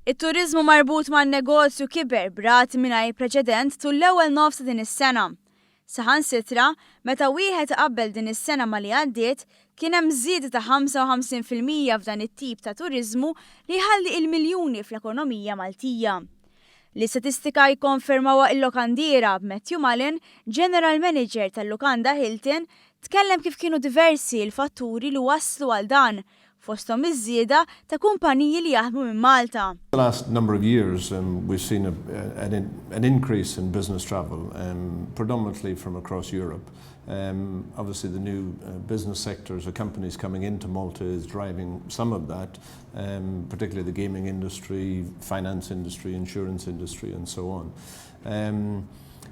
It-turiżmu marbut man-negozju kiber b'rati mingħajr preċedent tul l-ewwel nofs ta' din is-sena. Saħansitra, meta wieħed iqabbel din is-sena ma' li għaddiet, kien hemm żieda ta' 55% f'dan it-tip ta' turiżmu li jħalli il-miljuni fl-ekonomija Maltija. L-istatistika jikkonfermawha il-lokandiera b'Matthew Mullen, General Manager tal-lukanda Hilton, tkellem kif kienu diversi l-fatturi li wasslu għal dan, fosthom iż-żieda ta' kumpaniji li jaħdmu minn Malta. The last number of years we've seen an increase in business travel, predominantly from across Europe. Obviously the new business sectors or companies coming into Malta is driving some of that, particularly the gaming industry, finance industry, insurance industry and so on.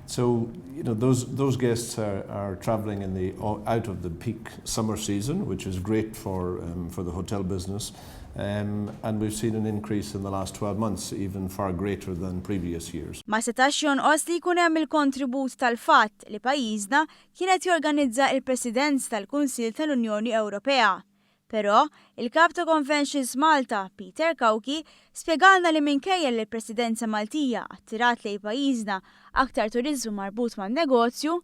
So, those guests are traveling in the out of the peak summer season, which is great for the hotel business. And we've seen an increase in the last 12 months, even far greater than previous years. Ma setax jonqos li jkun hemm il-kontribut tal-fatt li pajjiżna kienet jorganizza il-Presidenza tal-Kunsill tal-Unjoni Ewropea. Però, il-kap ta' Conventions Malta, Peter Cauchi, spjegalna li minkejja li l-Presidenza Maltija attirat lejn pajjiżna aktar turiżmu marbut man-negozju,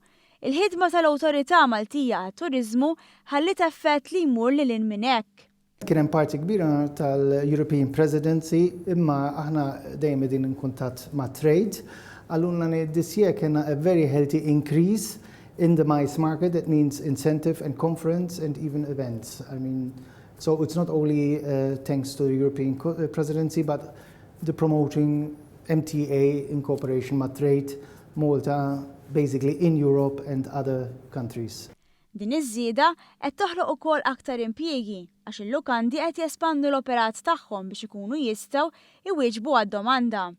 il-ħidma tal-Awtorità Maltija għat-Turiżmu ħallit effett li jmur lil hinn minn hekk. Kien hemm parti kbira tal-European Presidency, imma aħna dejjem qegħdin in kuntatt ma' trade. Qalulna li this year kellna a very healthy increase in the MICE market, that means incentive and conference and even events. I mean, so it's not only thanks to the European Presidency, but the promoting MTA in cooperation ma' Trade Malta, basically in Europe and other countries. Din iż-żieda qed toħloq ukoll aktar impjiegi għax il-lukandi qed jespandu l-operat tagħhom biex ikunu jistgħu iwieġbu għad-domanda.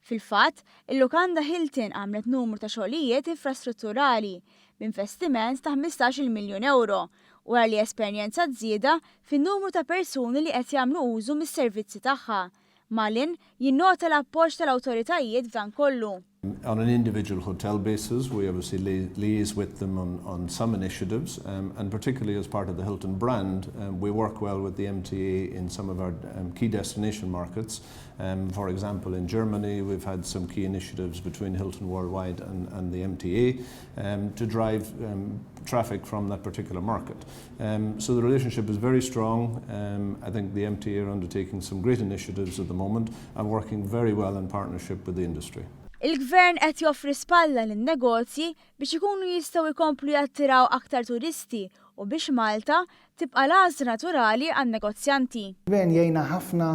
Fil-fatt, il-lukanda Hilton għamlet numru ta' xogħlijiet infrastrutturali b'investiment ta' 15 miljun euro wara li esperjenzat żieda fin-numru ta' persuni li qed jagħmlu użu mis-servizzi tagħha. Mullen jinnota l-appoġġ tal-awtoritajiet f'dan kollu. On an individual hotel basis, we obviously liaise with them on some initiatives, and particularly as part of the Hilton brand, we work well with the MTA in some of our key destination markets. For example, in Germany, we've had some key initiatives between Hilton Worldwide and the MTA to drive traffic from that particular market. So the relationship is very strong. I think the MTA are undertaking some great initiatives at the moment and working very well in partnership with the industry. Il-gvern qed joffri spalla lin-negozji biex ikunu jistgħu jkomplu jattiraw aktar turisti u biex Malta tibqa' l-għażla naturali għan-negozjanti. Gvern jgħinna ħafna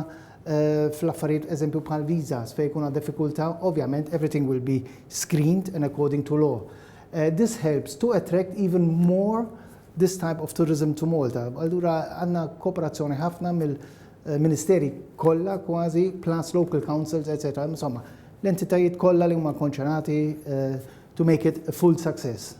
fl-affarijiet, eżempju bħal visas, fejn jkun diffikultà, ovvjament everything will be screened and according to law. This helps to attract even more this type of tourism to Malta. Allura għandna kooperazzjoni ħafna mill-ministeri kollha kważi, plus local councils, etc. Insomma, l-entitajiet kollha li huma konċernati to make it a full success.